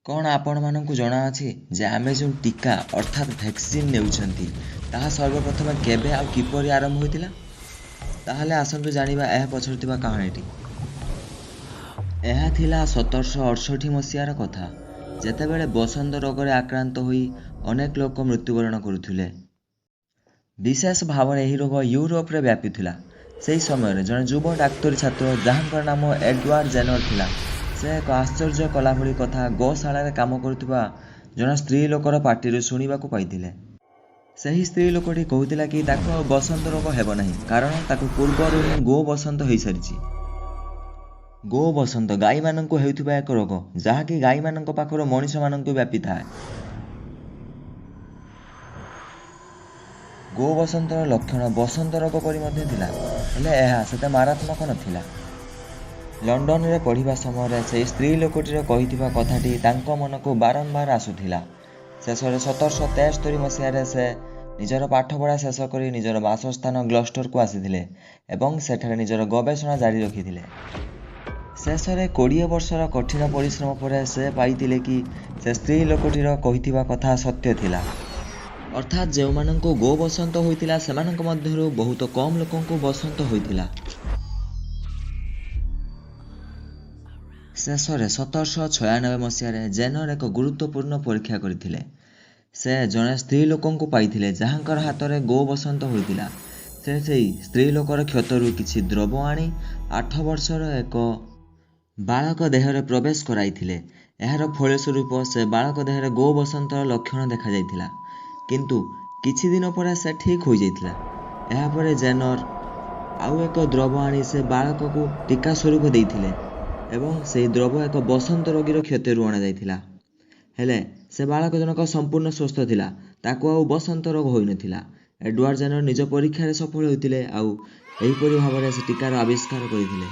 କ'ଣ ଆପଣମାନଙ୍କୁ ଜଣାଅଛି ଯେ ଆମେ ଯେଉଁ ଟୀକା ଅର୍ଥାତ୍ ଭ୍ୟାକ୍ସିନ୍ ନେଉଛନ୍ତି, ତାହା ସର୍ବପ୍ରଥମେ କେବେ ଆଉ କିପରି ଆରମ୍ଭ ହୋଇଥିଲା? ତାହେଲେ ଆସନ୍ତୁ ଜାଣିବା ଏହା ପଛରେ ଥିବା କାହାଣୀଟି। ଏହା ଥିଲା 1768 ମସିହାର କଥା, ଯେତେବେଳେ ବସନ୍ତ ରୋଗରେ ଆକ୍ରାନ୍ତ ହୋଇ ଅନେକ ଲୋକ ମୃତ୍ୟୁବରଣ କରୁଥିଲେ। ବିଶେଷ ଭାବରେ ଏହି ରୋଗ ୟୁରୋପରେ ବ୍ୟାପିଥିଲା। ସେହି ସମୟରେ ଜଣେ ଯୁବ ଡାକ୍ତରୀ ଛାତ୍ର, ଯାହାଙ୍କର ନାମ ଏଡୱାର୍ଡ ଜେନର ଥିଲା, ସେ ଏକ ଆଶ୍ଚର୍ଯ୍ୟ କଲା ଭଳି କଥା ଗୋଶାଳାରେ କାମ କରୁଥିବା ଜଣେ ସ୍ତ୍ରୀ ଲୋକର ପାଟିରୁ ଶୁଣିବାକୁ ପାଇଥିଲେ। ସେହି ସ୍ତ୍ରୀ ଲୋକଟି କହୁଥିଲା କି ତାକୁ ଆଉ ବସନ୍ତ ରୋଗ ହେବ ନାହିଁ, କାରଣ ତାକୁ ପୂର୍ବରୁ ହିଁ ଗୋ ବସନ୍ତ ହୋଇସାରିଛି। ଗୋ ବସନ୍ତ ଗାଈମାନଙ୍କୁ ହେଉଥିବା ଏକ ରୋଗ, ଯାହାକି ଗାଈମାନଙ୍କ ପାଖରୁ ମଣିଷମାନଙ୍କୁ ବ୍ୟାପିଥାଏ। ଗୋ ବସନ୍ତର ଲକ୍ଷଣ ବସନ୍ତ ରୋଗ ପରି ମଧ୍ୟ ଥିଲା, ହେଲେ ଏହା ସେତେ ମାରାତ୍ମକ ନଥିଲା। ଲଣ୍ଡନରେ ପଢ଼ିବା ସମୟରେ ସେହି ସ୍ତ୍ରୀ ଲୋକଟିର କହିଥିବା କଥାଟି ତାଙ୍କ ମନକୁ ବାରମ୍ବାର ଆସୁଥିଲା। ଶେଷରେ 1773 ମସିହାରେ ସେ ନିଜର ପାଠପଢ଼ା ଶେଷ କରି ନିଜର ବାସସ୍ଥାନ ଗ୍ଲଷ୍ଟରକୁ ଆସିଥିଲେ ଏବଂ ସେଠାରେ ନିଜର ଗବେଷଣା ଜାରି ରଖିଥିଲେ। ଶେଷରେ 20 ବର୍ଷର କଠିନ ପରିଶ୍ରମ ପରେ ସେ ପାଇଥିଲେ କି ସେ ସ୍ତ୍ରୀ ଲୋକଟିର କହିଥିବା କଥା ସତ୍ୟ ଥିଲା। ଅର୍ଥାତ୍ ଯେଉଁମାନଙ୍କୁ ଗୋ ବସନ୍ତ ହୋଇଥିଲା, ସେମାନଙ୍କ ମଧ୍ୟରୁ ବହୁତ କମ୍ ଲୋକଙ୍କୁ ବସନ୍ତ ହୋଇଥିଲା। ଶେଷରେ 1796 ମସିହାରେ ଜେନର ଏକ ଗୁରୁତ୍ୱପୂର୍ଣ୍ଣ ପରୀକ୍ଷା କରିଥିଲେ। ସେ ଜଣେ ସ୍ତ୍ରୀ ଲୋକଙ୍କୁ ପାଇଥିଲେ, ଯାହାଙ୍କର ହାତରେ ଗୋ ବସନ୍ତ ହୋଇଥିଲା। ସେ ସେହି ସ୍ତ୍ରୀ ଲୋକର କ୍ଷତରୁ କିଛି ଦ୍ରବ ଆଣି 8 ବର୍ଷର ଏକ ବାଳକ ଦେହରେ ପ୍ରବେଶ କରାଇଥିଲେ। ଏହାର ଫଳସ୍ୱରୂପ ସେ ବାଳକ ଦେହରେ ଗୋ ବସନ୍ତର ଲକ୍ଷଣ ଦେଖାଯାଇଥିଲା, କିନ୍ତୁ କିଛି ଦିନ ପରେ ସେ ଠିକ୍ ହୋଇଯାଇଥିଲା। ଏହାପରେ ଜେନର ଆଉ ଏକ ଦ୍ରବ ଆଣି ସେ ବାଳକକୁ ଟୀକା ସ୍ୱରୂପ ଦେଇଥିଲେ ଏବଂ ସେହି ଦ୍ରବ ଏକ ବସନ୍ତ ରୋଗୀର କ୍ଷତରୁ ଅଣାଯାଇଥିଲା। ହେଲେ ସେ ବାଳକ ଜଣକ ସମ୍ପୂର୍ଣ୍ଣ ସୁସ୍ଥ ଥିଲା, ତାକୁ ଆଉ ବସନ୍ତ ରୋଗ ହୋଇନଥିଲା। ଏଡୱାର୍ଡ ଜେନର ନିଜ ପରୀକ୍ଷାରେ ସଫଳ ହୋଇଥିଲେ ଆଉ ଏହିପରି ଭାବରେ ସେ ଟୀକାର ଆବିଷ୍କାର କରିଥିଲେ।